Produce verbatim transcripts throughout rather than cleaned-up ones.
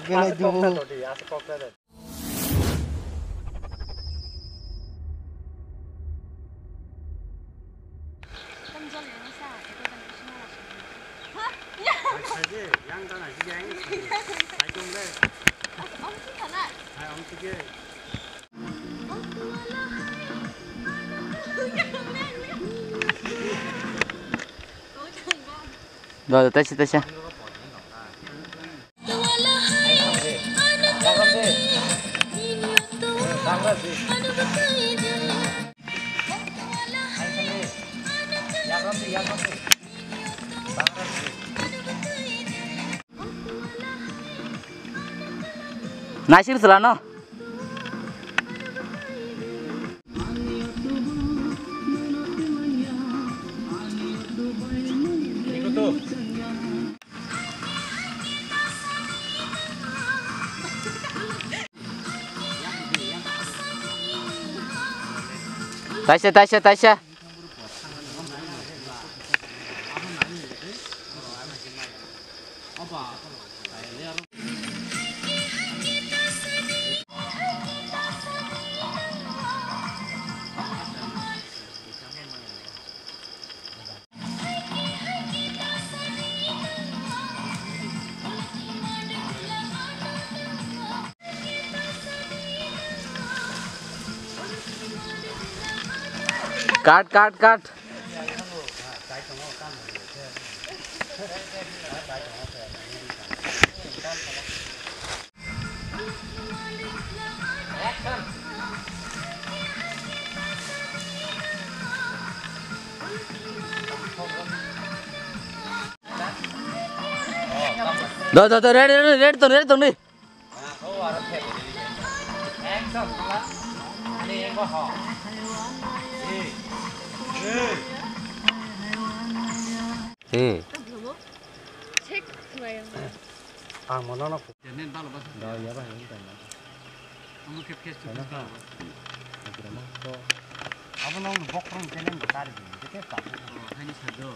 Belai dubu. Taisa, taisa. Naising selano. Taisa, taisa, taisa. Cut, cut, cut. Do, do, do, ready, ready, ready, to, ready, to, ni. Eh. Ang mono no. Abo no bokrong kene bo tari di, kete ta. Haini sado.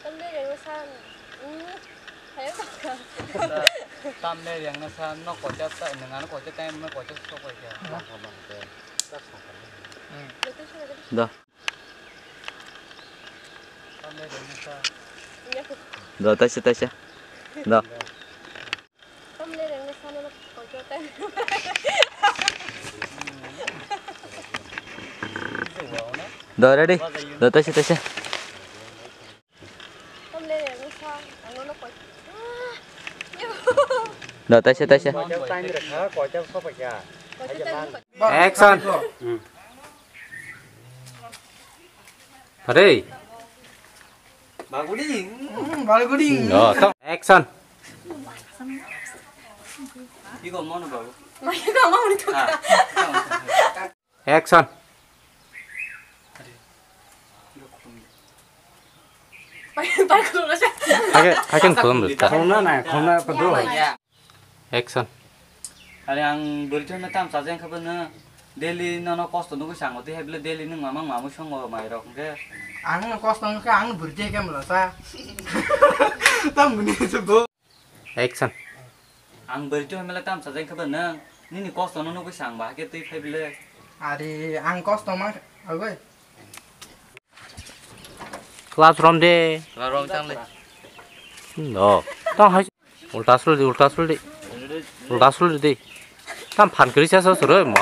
Tamle rengna sa, mm, khayo tongkha. Tamle rengna sa, no kocha ta, nang ano kocha time, no kocha sok bai kha. Da. Tamle rengna sa. Do, taisa, taisa. Do. Tamle rengna sa, no kocha time. Do, ready? Do, taisa, taisa. Do, taisa, taisa. Action. Bagudi. Hmm, bagudi. Action. Action. Hai, hai kan khulum rwkha. Khulumna nai, khulumna padu. Action. Are ang bwrwi thangna tam chajeng khe bwno daily nono kosto nugwi sango tei hai bwle daily nwng mamang mamwi songo mairok hwnkhe. Ang no kosto wngkha ang bwrwi thai khe mlasa. Tam bwni se bo. Action. Ang bwrwi twi hamya le tam sajak khe ba nwng nini kosto no nugwi sa ang ba hakhe twi phai bwle. Ari ang kosto ma agoi. Class rom de. Class rom chang le. No. Tang hai. Ulta sul di, ulta sul di. Ulta sul di. Tam phan kri sa sa suru ma.